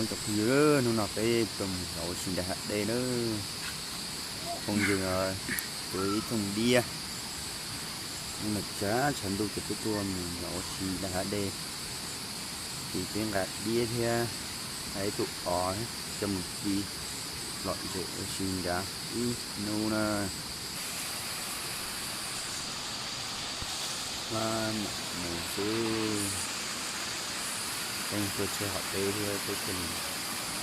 Tus phooj ywg, hnub no peb tuaj mus ua si nram hav dej na. Phooj ywg, tuaj ib thooj diab. Hnub no tshav tshav ntuj ces peb tuaj mus ua si nram hav dej. Ces peb nqa diab thiab ib tug os coj mus ci lom zem ua si nrad ib hnub na. Hla mam mus xwb. Peb tuaj tsheb hom peb thiab peb thiaj li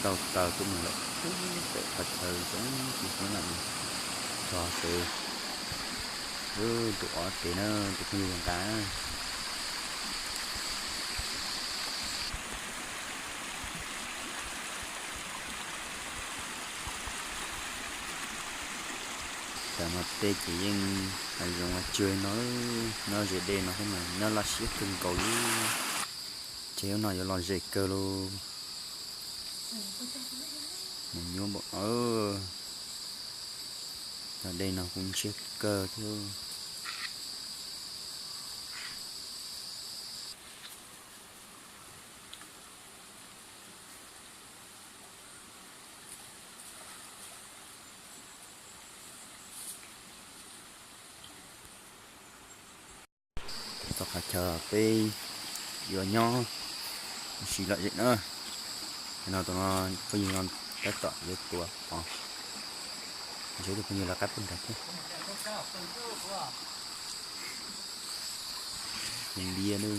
tau taws tuaj mus lawm. Pem qhov chaw zoo tsis xwb na, tso ces tus ob kev na, tus phooj ywg nqa. Tam no tej ces yeej hav zoov hav tsuag no, nyob ze dej no thiab mas nyob laj siab kawg nkaus li. Ces hnub no yuav lom zem kawg lauj. Mus nyuaj npaum, cov dej no kuj ntshiab kawg thiab. Txog qhov chaw peb yuav nyob ua si lom zem na. No tus no phooj ywg no tab tom yuav tua os. Ntshe tus phooj ywg lawv qab pug nrad thiab. Tus ntiag na.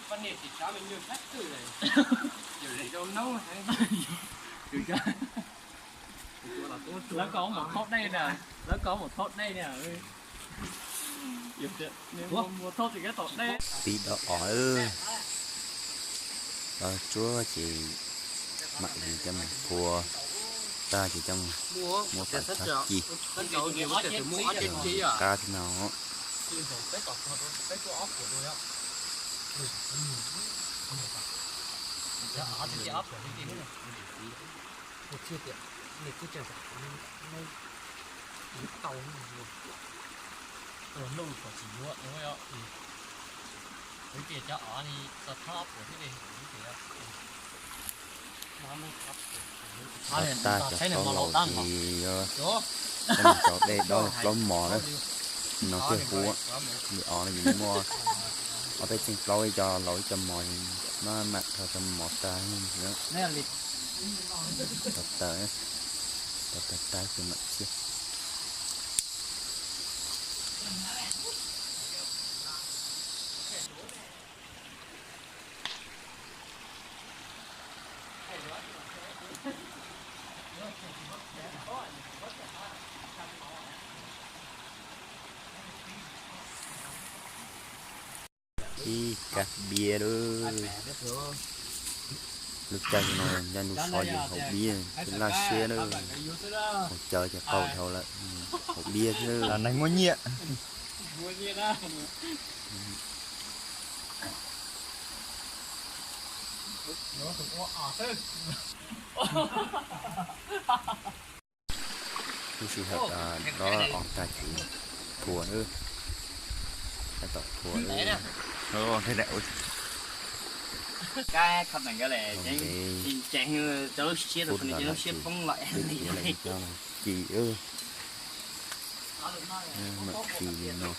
Poj niam tsis tsav me nyuam sab twm, yog lawv zoo noob heev. Lawv kom mus thauj dej na, lawv kom mus thauj dej na. Mus thauj tsis kav tom dej. Pib dob os, dob tsuag ces mam li coj mus phua tag ces coj mus muab pam txhob ci. Qab thiab no. Dob tag cov plaub laus ces yog coj mus tso dej dob plaub mos na. No thiaj huv. Li os no ces muaj ob peb txheej plaub, ib co laus ib co mos, maj mam rho cov mos tag. Rho tawm, rho tawm tag ces mam txiav. Ib kab biab lawm. Lub caij no nyob ntuj so ces haus biab thiab laj siab lawm. Haus cawv ces qaug dhau lawm, haus biab thiab. Neeg muaj nyiaj. Lub sij hawm dob os tag ces phua na, tab tom phua na. Ua ntev, twb tiav lawm cov ci, mam ci li no.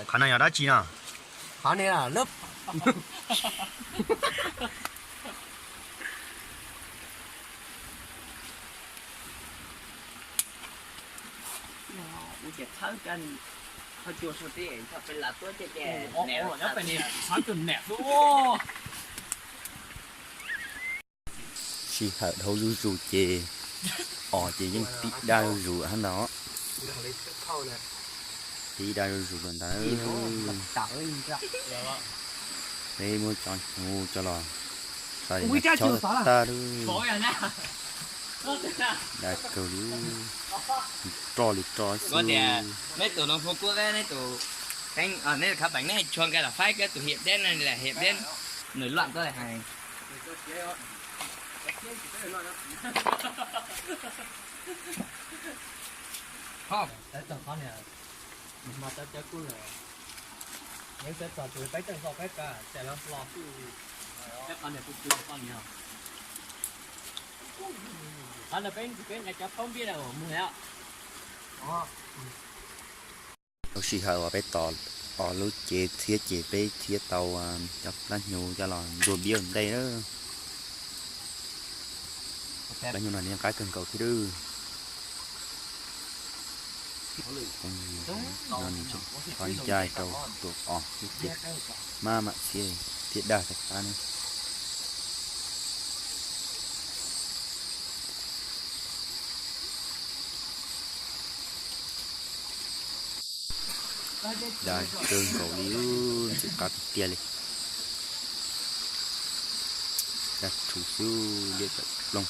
Qhov no yog dab tsi no? Qhov no, ua ces thawb cov Sij hawm dhau zuj zus ces os ces yeej tib daj zuj zus hab ntag. Tib daj zuj zus ntawd. Peb muab cov hnyuv coj los xaws chob tag tag lawm. Daj kawg li, roj li roj xwb. Neb tus no hu kuv, neb tus, neb khav peem neb tshua nqe los faib koj tus hiam deb no, hiam deb nws luaj tuaj hais. Hmo cov cov kuj, neb sawv txog tus peb tseem hlo peb ka ces los hlo xwb. Peb qhov niam pw pw poj niam. Qhov no peb peb nqa cov phaub npiab na mus os. Lub sij hawm uas peb tos os lub cev txhiab ces peb txhiab tau cov plab hnyuv coj los ntxuag npiab ua ntej na. Plab hnyuv no nws yeej qab kawg nkaus thiab lawm. Phooj ywg, no nws tseem qhov ncaj rau tus os lub cev, maj mam txhiab thiab daj tag qab na. Daj kawg nkaus li, ntxim qab tiag tiag li. Daj rhuv xwb, liab tawm ploog.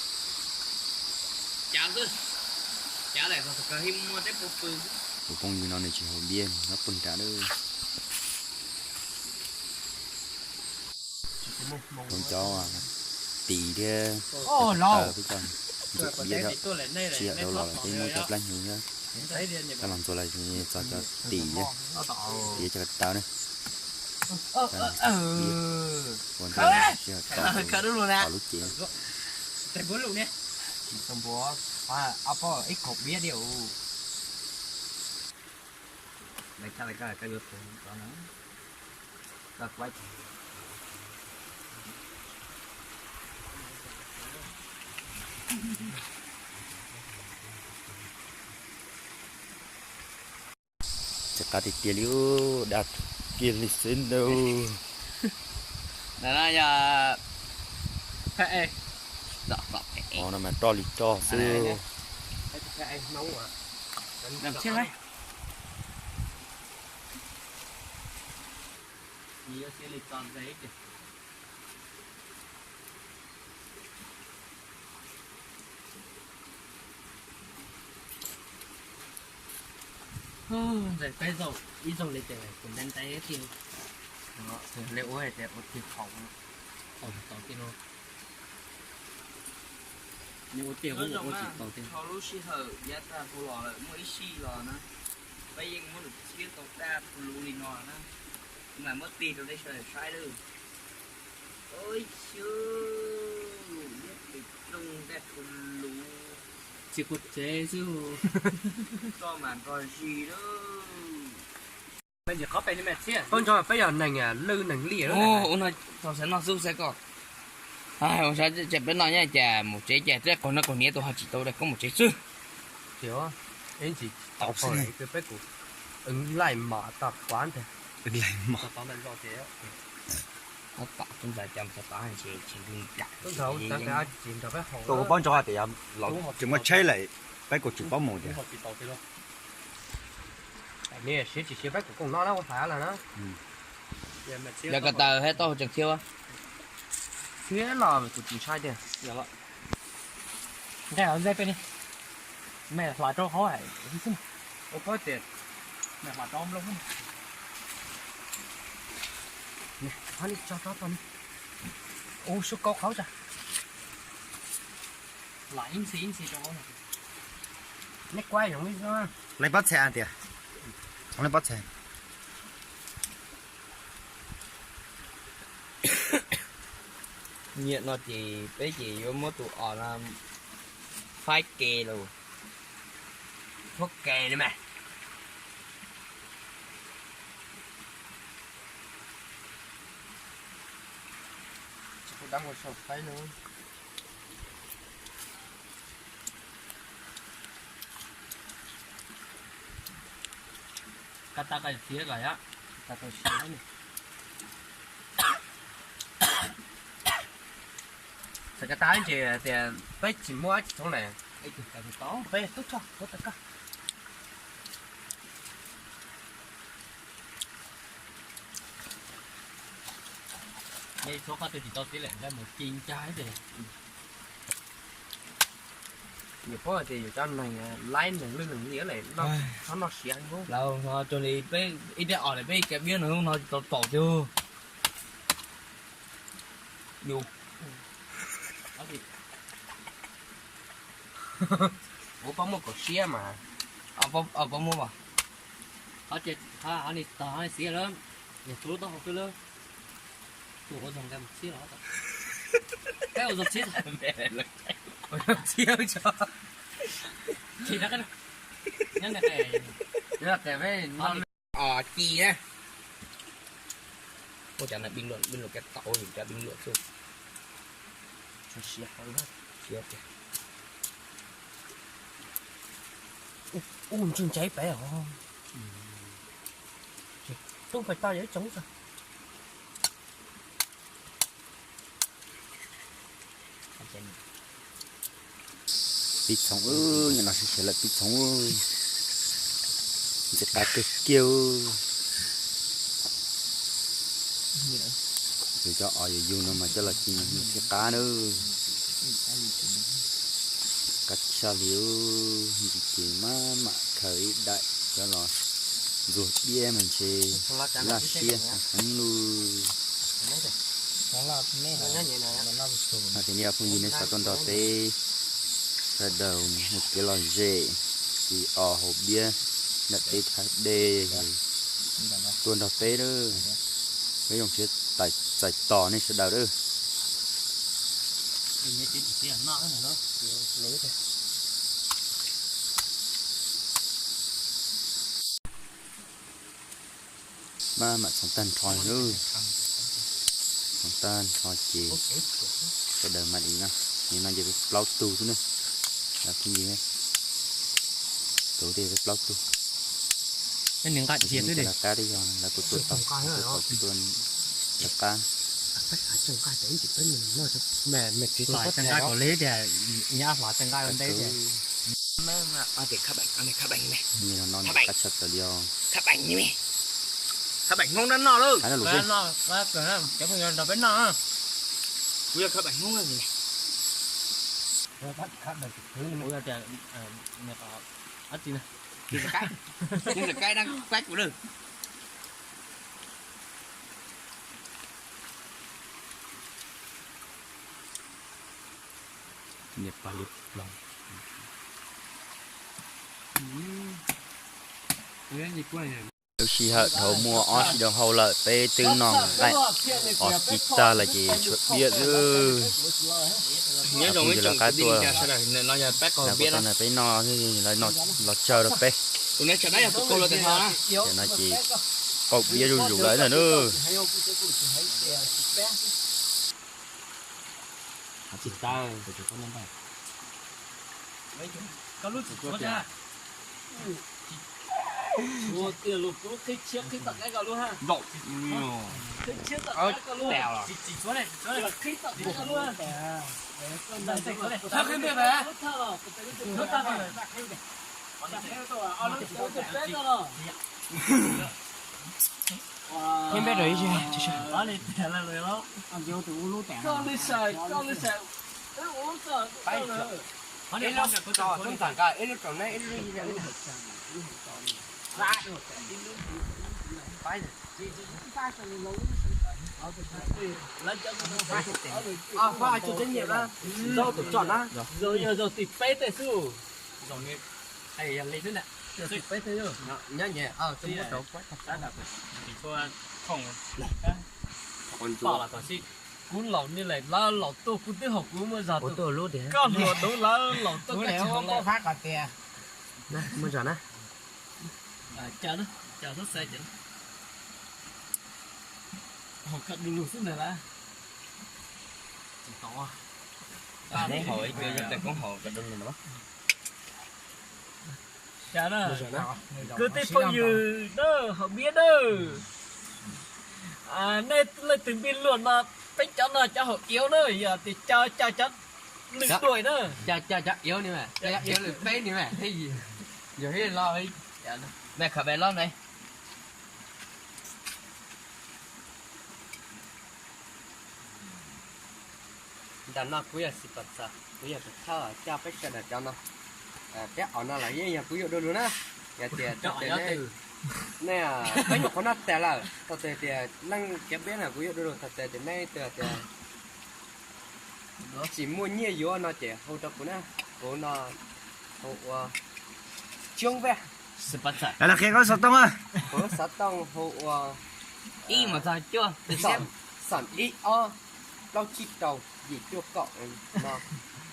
Tus phooj ywg no nws tsis haus npiab, nyob puag nrad lawm. Muab cov tis thiab cov taws peb coj ntxuag npiab thiab, sij hawm dhau los lawm peb muab cov plab hnyuv thiab coj los ntxuag los txog cov tis thiab, tis cov taws na. Ua ntej sij hawm tos lub cev. Ntxim qab tiag tiag li, daj kiag li xwb ntag. No mas roj li roj xwb. Ntxawm peb zaum ib zaug li ces kuv ntev ntev tiag. Li ua hais tias ua tig haum, haum tsis tau tiag no. Nws ua tiag kuj ua tsis tau tiag. Thaum lub sij hawm yav tag kuv los lawm muaj ib sij los na, peb yeej muab nws txhiab tau daj phu luv li no na. Kuv mam muab tig rau nej sawv daws saib lawm. Oj, xyov, liab ploog daj phu luv. Tsis quav tsev xwb. Roj mas nrog zis lawm. Peb nco peb yog neeg lwj neeg liaj. Ua no tau xav noj xub xav koj. Ua sav ces peb noj nyob cas mus tsev cas tej qaug no qaug hniav tus ho tsis tau dai koob mus tsev xwb. Ib ntsis tau peb kuv laij mam tag kuav ntag. Tus kuv paub ntsoov hais tias tsis muaj tsheb lawm, peb kuj tsis paub mus tias. Siav tsis siav peb kuv koom no na ua hais lawm na. Yog ko taw thiab tau tseem thiab. Thiab los kuv tsis ntshai tiag. Nqe hauv nqe peb ni. Mej hla rau hauv hais xwb. Ua paub tias mej hla rau nplooj xwb. Hab li tso rau tau ni. Ua sub kaub qhauv tsa. Hla ib ntxhi ib ntxhi rau hauv. Neb kuab yoov li xwb. Leej pob txha tias. Leej pob txha. Nyiam no ces peb ces yuav muab tus os no faib ke los, faib ke li mas. Tsis pub dab ua sau faib no. Ka ta ka txiv lawm yom. Ka tau siav. Txawm ka ta ces tias peb tsis muab tsis txhoov lawm. Peb tub rog, tub rog. Nej txhob qab twg tsis tau txiv lawm, mus ci ncag ces. Yus paub tias yus cov neeg laib neeg lwj neeg liam lawm, txhob noj siav. Laus no rau li peb ib teb os lawm peb ka biab no hnub no tsis tau taus tiag. Yus, kuv paub muaj kaum siab mas. Paub muaj mas. Qhov tog xiav lawm, yog tus lub taub hau xwb lawm. Tus ua zoo nkauj mus txhiab los. Peb ua zoo txhiab. Ua zoo txhiab tso. Nyob no ci na. Ua cas na, bình luận, bình luận cái tàu, bình luận xu. Siav, siav tiag. Ub, ntsis ntsev pem os. Tub pem toj yog ib tsoom. Pib txhoov, nim no sawv lawm pib txhoov. Ntxim qab kawg kiag. Yus cov os yus yug no mas coj los ci ntxim qab na. Qab tshaj li, ntsis ces maj mam khaws ib daim coj los ntxuag diab mas ntshe laj siab heev lug. Hais tias nej phooj ywg nej xav tuaj nrog peb sawv daws mus ua kev lom zem, ci os haus diab ntawm teb thaj dej, tuaj nrog peb lawm. Peb zoo siab txais tos nej sawv daws lawm. Maj mam txhoov tag nrho li. Txhoov tag nrho ces sawv daws mam li no. Nim no ces peb plaub tug xwb na. Phooj ywg, tus twg peb plaub tug. Peb nqa cia xwb, lawv qab twb yog lawv kuj tuaj tau, kuj tuaj lawv qab. Hlais tseem nqaij ua ntej tias. Nim no qab tshaj plaws li os. Khab peem Hmoob dab noj lawm. Cov phooj ywg nrog peb noj. Kuv yog khab peem Hmoob na. Kuv yog tias, ov, tsis, tsis kaib dab kaib kuv lawm. Niam pog li ploog. Lub sij hawm dhau muaj ob sij dhau hau lawm peb twb noj nqaij os ci tag lawm ces tshuav biab xwb. Phooj ywg lawv qab tuaj, lawv kuj tuaj nrog peb noj, lawv los tsawg rau peb. Tam no ces qaug biab zuj zus lawm ntag na. Ib npeb rau ib, ib lub tso tub ntxam nqa, ib lub rau neb, ib lub. Zaum tus tso na, zaum yog zaum tim peb tej xwb. Zaum ni, yog li xwb na. Zaum tim peb tej xwb. Nyob nyem, kuv laus ni lawm, lawv laus tuaj kuv twb hom kuv muaj zog tus, koj hluas tus lawv laus tuaj koj tsis hom lawm. Muaj zog na. Cas xub xaiv ces, koj du lug xwb ntag lawm. Neb haus ib co yog tes koob haus koj du lug no. Kwv tij phooj ywg na, hom biab na, nej leej twg npaj luaj no, peb cov no cov haum iab na, yog tias cov, cov lwm duais na, cov iab ni, cov iab lwm peb ni, yog los, me khav be los ne. Ntawm no kuv yog xis pas txawm, kuv yog tus thawj coj peb sawv daws cov no. Peb qhov no los yeej yog kuv yuav du lug na. Yog tias thaum twg nej, peb nyuam qhuav noj tas lawm, thaum twg tias leej kev peb no kuv yuav du lug, thaum twg tias nej twg tias tsis muaj nyiaj yuav no ces hu rau kuv na. Kuv no hu ua Coob Vaj. Qhia koj xov tooj. Kuv xov tooj hu ua xom ib ob plaub tsib rau yim cuaj kaum no.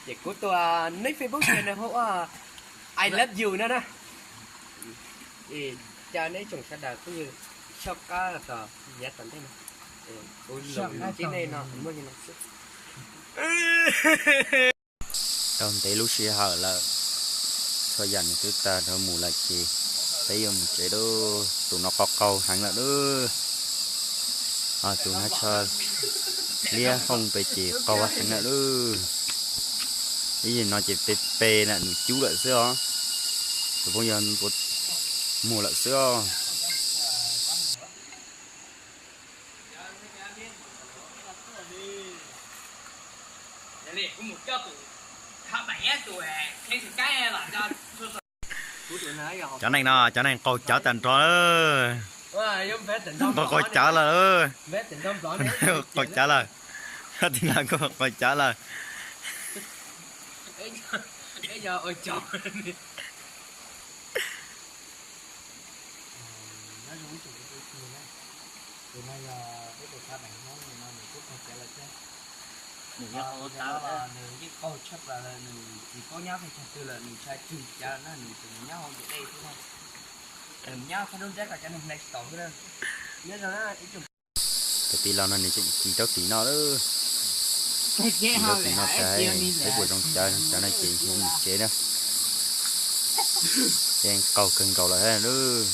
Ces kuv tus nick Facebook ces nws hu ua I love you no na. Cov nej tsoom sawv daws phooj ywg, soj qab los yav tom ntej no, kuv lus ntsib nej no muaj li no xwb. Tau ntev lub sij hawm lawm, txhua yam nws twb tag nrho mus lawm ces peb yuav mus tsev lawm. Tus no qau qau heev lawm lauj. Tus no tsho liab hooj pes ces qau heev lawm lauj. Ib yam no ces pe pe na nws cub lawm xwb os. Tus phooj ywg muag lawm xwb os. Cov neeg no cov neeg qaug cawv tag nrho. Qaug qaug cawv lawm. Qaug cawv lawm. Tim no kuj qaug cawv lawm. Nws yeej qaug tshaj plaws lawm, nws tsis paub nyob pes tsawg twg lawm, nws ntshai tsw cawv na, nws tseem nyob hauv ntug dej xwb na. Nws nyob qhov dub nrab ko cov neeg hle tsis taus xwb na. Nyob zoo na ib tsoom. Cov tij laug no nws tseem kis rau tim no lawm. Kis rau tim no tas, peb puas zoo cawv, cov no ces yuav mus tsev na. Yeej qaug kawg nkaus lawm thiab lauj.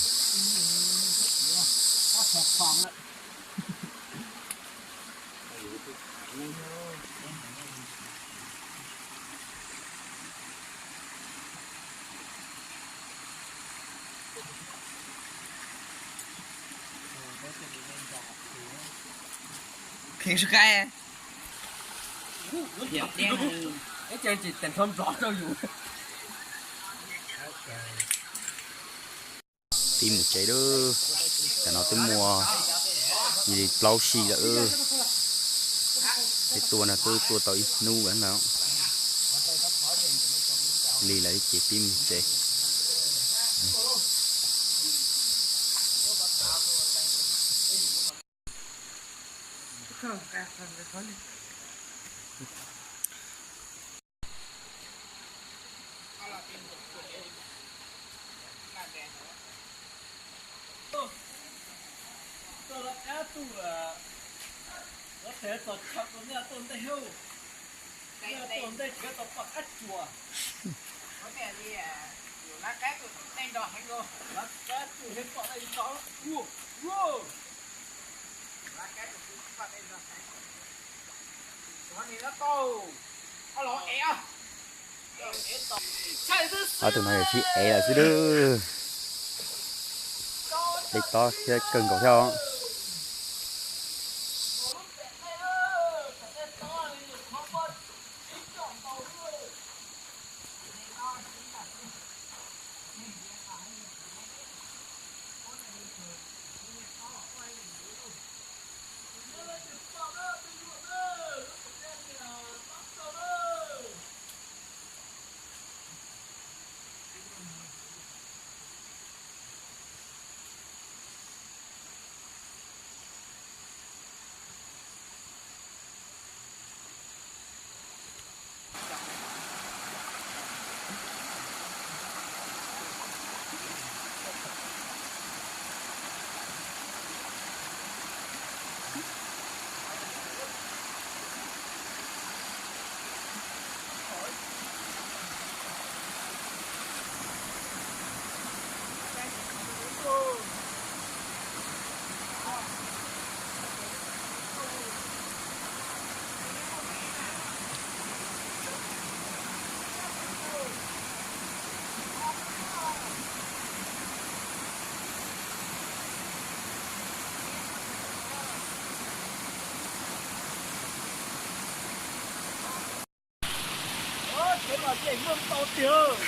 Kheev sib qab. Ib co tsis tag nrho nplov rau yus. Pib mus tsev lawm. Tam no twb muaj li plaub sij lawm. Peb tuaj no twb tuaj tau ib hnub lawm no. Li lawm ces pib mus tsev. Ob tug no yog sib ev lawm xwb lawm. Dej tob thiab kawg nkaus thiab os. Tej muaj ntau tiag.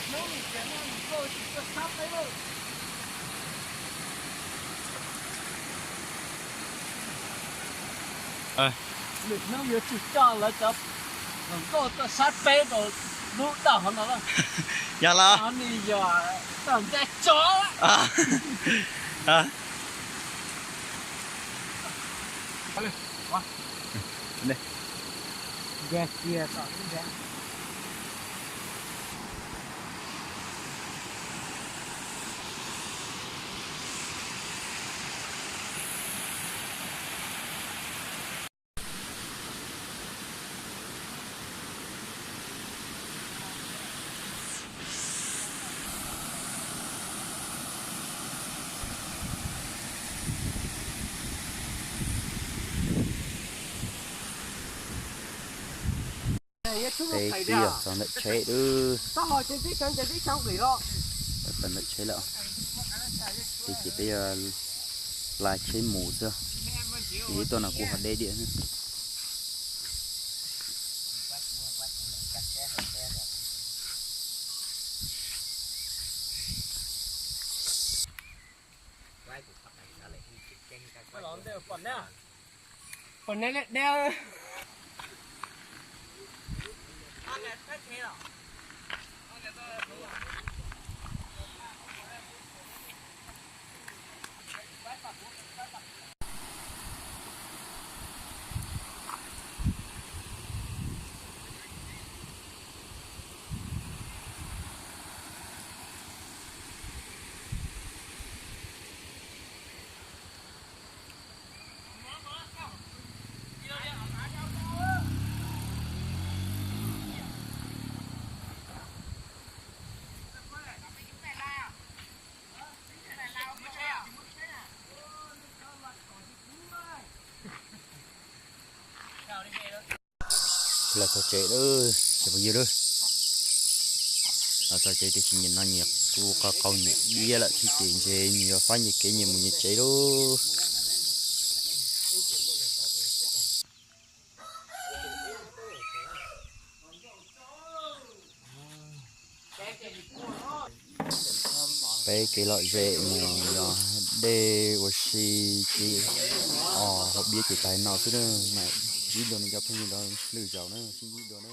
Hnub nim tias no nim nkauj tsis tshua sab peb lawm. Lwm hnub yuav tsum coj lawv cov hluas nkauj tuaj sab peb rau lub daj hov no na. Yog los? Hov ni yog toj ncaj tsov. Peb twb yog txog ntawm tsheb lawm. Txog ntawm tsheb lawm. Peb ces peb yog la tsheb mus xwb. Ces tuaj no kuv ho deb diam. Los txog tsev lawm cov phooj ywg. Los txog tsev tiam sis nyias no nyias kuj qaug qaug nyias iab lawm thiab ces ntshe nyias yuav faib nyias kev nyias mus nyias tsev lauj. Peb kev lom zem mus yos dej ua si ces os hauv biab ces tas no xwb na. Mam ntsib dua nej cov phooj ywg rau lwm zaus na, sib ntsib dua na.